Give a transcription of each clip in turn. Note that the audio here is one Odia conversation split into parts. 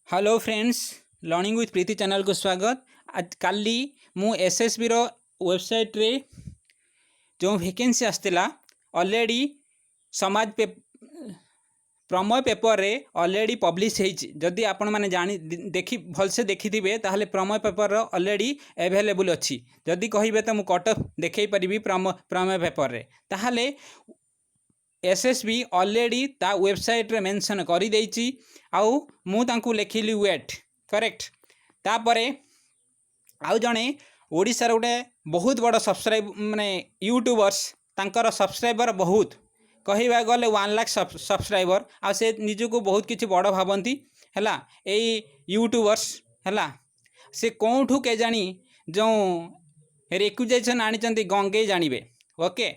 ହ୍ୟାଲୋ ଫ୍ରେଣ୍ଡସ୍, ଲର୍ଣ୍ଣିଂ ୱିଥ୍ ପ୍ରୀତି ଚ୍ୟାନେଲକୁ ସ୍ୱାଗତ। କାଲି ମୁଁ ଏସ୍ଏସ୍ବିର ୱେବସାଇଟ୍ରେ ଯେଉଁ ଭେକେନ୍ସି ଆସିଥିଲା, ଅଲରେଡ଼ି ସମାଜ ପ୍ରମେୟ ପେପରରେ ଅଲରେଡ଼ି ପବ୍ଲିଶ ହେଇଛି। ଯଦି ଆପଣମାନେ ଜାଣି ଦେଖି ଭଲସେ ଦେଖିଥିବେ, ତାହେଲେ ପ୍ରମେୟ ପେପରର ଅଲରେଡ଼ି ଆଭେଲେବୁଲ୍ ଅଛି। ଯଦି କହିବେ ତ ମୁଁ କଟ୍ ଅଫ୍ ଦେଖାଇ ପାରିବି ପ୍ରମେୟ ପେପରରେ। ତାହେଲେ ଏସ୍ଏସ୍ବି ଅଲରେଡ଼ି ତା ୱେବସାଇଟ୍ରେ ମେନସନ୍ କରିଦେଇଛି। ଆଉ ମୁଁ ତାଙ୍କୁ ଲେଖିଲି ୱେଟ୍, କରେକ୍ଟ। ତାପରେ ଆଉ ଜଣେ ଓଡ଼ିଶାର ଗୋଟେ ବହୁତ ବଡ଼ ସବସ୍କ୍ରାଇବ୍ ମାନେ ୟୁଟ୍ୟୁବର୍ସ, ତାଙ୍କର ସବସ୍କ୍ରାଇବର ବହୁତ, କହିବାକୁ ଗଲେ 1 ଲାଖ ସବସ୍କ୍ରାଇବର। ଆଉ ସେ ନିଜକୁ ବହୁତ କିଛି ବଡ଼ ଭାବନ୍ତି, ହେଲା, ଏଇ ୟୁଟ୍ୟୁବର୍ସ, ହେଲା। ସେ କେଉଁଠୁ କେଜାଣି ଯେଉଁ ରିକ୍ୱିଜିସନ୍ ଆଣିଛନ୍ତି, ଗଙ୍ଗେଇ ଜାଣିବେ। ଓକେ,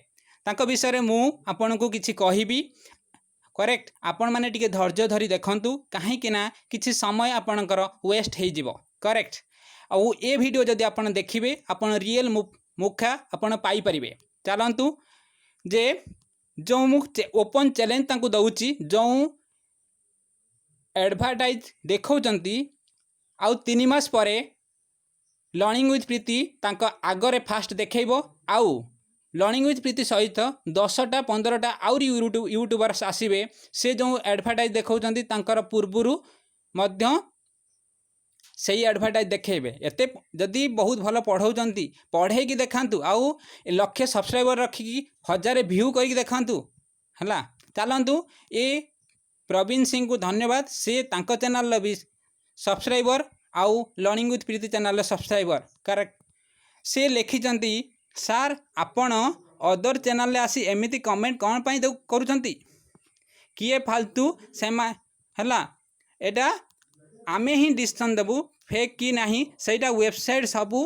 ତାଙ୍କ ବିଷୟରେ ମୁଁ ଆପଣଙ୍କୁ କିଛି କହିବି, କରେକ୍ଟ। ଆପଣମାନେ ଟିକେ ଧୈର୍ଯ୍ୟ ଧରି ଦେଖନ୍ତୁ, କାହିଁକି ନା କିଛି ସମୟ ଆପଣଙ୍କର ୱେଷ୍ଟ ହେଇଯିବ, କରେକ୍ଟ। ଆଉ ଏ ଭିଡ଼ିଓ ଯଦି ଆପଣ ଦେଖିବେ, ଆପଣ ରିଏଲ୍ ମୁଖା ଆପଣ ପାଇପାରିବେ। ଚାଲନ୍ତୁ ଯେ ଯେଉଁ ମୁଁ ଓପନ୍ ଚ୍ୟାଲେଞ୍ଜ ତାଙ୍କୁ ଦେଉଛି, ଯେଉଁ ଆଡ଼ଭର୍ଟାଇଜ୍ ଦେଖାଉଛନ୍ତି, ଆଉ 3 ମାସ ପରେ ଲର୍ଣ୍ଣିଂ ୱିଥ୍ ପ୍ରୀତି ତାଙ୍କ ଆଗରେ ଫାଷ୍ଟ ଦେଖେଇବ। ଆଉ ଲର୍ଣ୍ଣିଂ ୱିଥ୍ ପ୍ରୀତି ସହିତ 10ଟା 15ଟା ଆହୁରି ୟୁଟ୍ୟୁବର୍ସ ଆସିବେ। ସେ ଯେଉଁ ଆଡ଼ଭର୍ଟାଇଜ୍ ଦେଖାଉଛନ୍ତି, ତାଙ୍କର ପୂର୍ବରୁ ମଧ୍ୟ ସେଇ ଆଡ଼ଭର୍ଟାଇଜ୍ ଦେଖେଇବେ। ଏତେ ଯଦି ବହୁତ ଭଲ ପଢ଼ାଉଛନ୍ତି, ପଢ଼େଇକି ଦେଖାନ୍ତୁ। ଆଉ ଲକ୍ଷେ ସବସ୍କ୍ରାଇବର ରଖିକି ହଜାରେ ଭ୍ୟୁ କରିକି ଦେଖାନ୍ତୁ, ହେଲା। ଚାଲନ୍ତୁ, ଏ ପ୍ରବୀଣ ସିଂଙ୍କୁ ଧନ୍ୟବାଦ। ସେ ତାଙ୍କ ଚ୍ୟାନେଲର ବି ସବସ୍କ୍ରାଇବର ଆଉ ଲର୍ଣ୍ଣିଂ ୱିଥ୍ ପ୍ରୀତି ଚ୍ୟାନେଲର ସବସ୍କ୍ରାଇବର, କରେକ୍ଟ। ସେ ଲେଖିଛନ୍ତି, "ସାର୍, ଆପଣ ଅଦର ଚ୍ୟାନେଲରେ ଆସି ଏମିତି କମେଣ୍ଟ କ'ଣ ପାଇଁ କରୁଛନ୍ତି? କିଏ ଫାଲତୁ ସେମା?" ହେଲା, ଏଇଟା ଆମେ ହିଁ ଡିସିସନ୍ ଦେବୁ ଫେକ୍ କି ନାହିଁ। ସେଇଟା ୱେବସାଇଟ୍ ସବୁ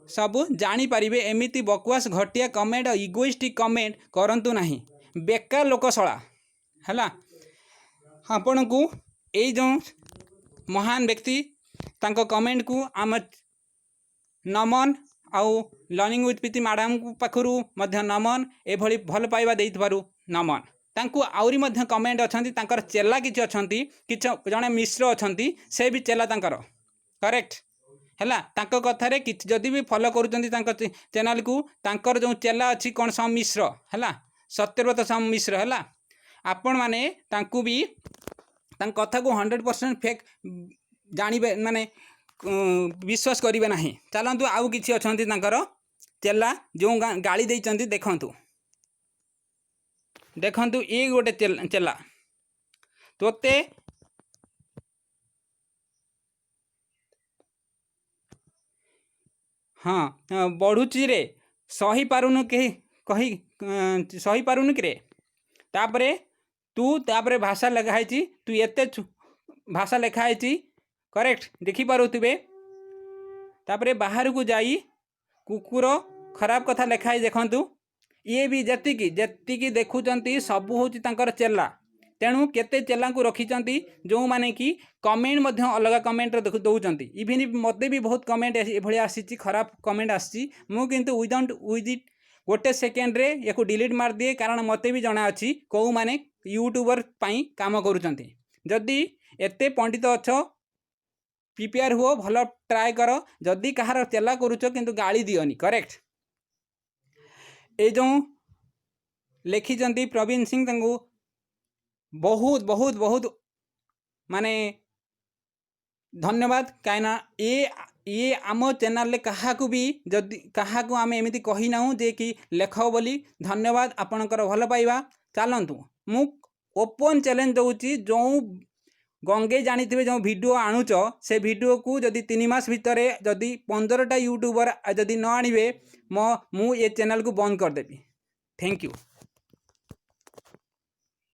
ସବୁ ଜାଣିପାରିବେ। ଏମିତି ବକୱାସ, ଘଟିଆ କମେଣ୍ଟ, ଇଗୋଇଷ୍ଟିକ୍ କମେଣ୍ଟ କରନ୍ତୁ ନାହିଁ, ବେକାର ଲୋକ ଶଳା। ହେଲା, ଆପଣଙ୍କୁ ଏଇ ଯେଉଁ ମହାନ ବ୍ୟକ୍ତି, ତାଙ୍କ କମେଣ୍ଟକୁ ଆମ ନମନ ଆଉ ଲର୍ଣ୍ଣିଂ ୱିଥ୍ ପ୍ରୀତି ମ୍ୟାଡ଼ାମଙ୍କ ପାଖରୁ ମଧ୍ୟ ନମନ। ଏଭଳି ଭଲ ପାଇବା ଦେଇଥିବାରୁ ନମନ ତାଙ୍କୁ। ଆହୁରି ମଧ୍ୟ କମେଣ୍ଟ ଅଛନ୍ତି। ତାଙ୍କର ଚେଲା କିଛି ଅଛନ୍ତି, କିଛି ଜଣେ ମିଶ୍ର ଅଛନ୍ତି, ସେ ବି ଚେଲା ତାଙ୍କର, କରେକ୍ଟ। ହେଲା, ତାଙ୍କ କଥାରେ କିଛି ଯଦି ବି ଫଲୋ କରୁଛନ୍ତି ତାଙ୍କ ଚ୍ୟାନେଲକୁ, ତାଙ୍କର ଯେଉଁ ଚେଲା ଅଛି, କ'ଣ ସମ ମିଶ୍ର, ହେଲା, ସତ୍ୟବ୍ରତ ସମ ମିଶ୍ର, ହେଲା, ଆପଣମାନେ ତାଙ୍କୁ ବି ତାଙ୍କ କଥାକୁ 100% ଫେକ୍ ଜାଣିବେ, ମାନେ ବିଶ୍ୱାସ କରିବେ ନାହିଁ। ଚାଲନ୍ତୁ, ଆଉ କିଛି ଅଛନ୍ତି ତାଙ୍କର ଚେଲା ଯେଉଁ ଗାଳି ଦେଇଛନ୍ତି। ଦେଖନ୍ତୁ, ଦେଖନ୍ତୁ, ଇଏ ଗୋଟେ ଚେଲା। ତୋତେ ହଁ ବଢ଼ୁଛି ରେ, ସହିପାରୁନୁ, କେହି କହି ସହିପାରୁନୁ କିରେ? ତାପରେ ତୁ, ତାପରେ ଭାଷା ଲେଖା ହେଇଛି, ତୁ ଏତେ ଭାଷା ଲେଖା ହେଇଛି, କରେକ୍ଟ, ଦେଖିପାରୁଥିବେ। ତାପରେ ବାହାରକୁ ଯାଇ କୁକୁର, ଖରାପ କଥା ଲେଖା ହେଇଛି। ଦେଖନ୍ତୁ, ଇଏ ବି ଯେତିକି ଯେତିକି ଦେଖୁଛନ୍ତି, ସବୁ ହେଉଛି ତାଙ୍କର ଚେଲା। ତେଣୁ କେତେ ଚେଲାଙ୍କୁ ରଖିଛନ୍ତି, ଯେଉଁମାନେ କି କମେଣ୍ଟ ମଧ୍ୟ ଅଲଗା କମେଣ୍ଟରେ ଦେଖୁ ଦେଉଛନ୍ତି। ଇଭିନ୍ ମୋତେ ବି ବହୁତ କମେଣ୍ଟ ଏଭଳି ଆସିଛି, ଖରାପ କମେଣ୍ଟ ଆସିଛି। ମୁଁ କିନ୍ତୁ ୱିଦିନ୍ ଗୋଟେ ସେକେଣ୍ଡରେ ୟାକୁ ଡିଲିଟ୍ ମାରିଦିଏ, କାରଣ ମୋତେ ବି ଜଣା ଅଛି କେଉଁମାନେ ୟୁଟ୍ୟୁବର ପାଇଁ କାମ କରୁଛନ୍ତି। ଯଦି ଏତେ ପଣ୍ଡିତ ଅଛ, ପ୍ରିପେୟାର ହୁଅ, ଭଲ ଟ୍ରାଏ କର। ଯଦି କାହାର ଚେଲା କରୁଛ, କିନ୍ତୁ ଗାଳି ଦିଅନି, କରେକ୍ଟ। ଏ ଯେଉଁ ଲେଖିଛନ୍ତି ପ୍ରବୀଣ ସିଂ, ତାଙ୍କୁ ବହୁତ ବହୁତ ବହୁତ ମାନେ ଧନ୍ୟବାଦ। କାହିଁକିନା ଇଏ ଆମ ଚ୍ୟାନେଲରେ କାହାକୁ ବି ଯଦି କାହାକୁ ଆମେ ଏମିତି କହିନାହୁଁ ଯେ କି ଲେଖ ବୋଲି। ଧନ୍ୟବାଦ ଆପଣଙ୍କର ଭଲ ପାଇବା। ଚାଲନ୍ତୁ, ମୁଁ ଓପନ୍ ଚ୍ୟାଲେଞ୍ଜ ଦେଉଛି, ଯେଉଁ ଗଙ୍ଗେଇ ଜାଣିଥିବେ, ଯେଉଁ ଭିଡ଼ିଓ ଆଣୁଛ, ସେ ଭିଡ଼ିଓକୁ ଯଦି 3 ମାସ ଭିତରେ ଯଦି 15ଟା ୟୁଟ୍ୟୁବର ଯଦି ନ ଆଣିବେ, ମୁଁ ଏ ଚ୍ୟାନେଲକୁ ବନ୍ଦ କରିଦେବି। Thank you.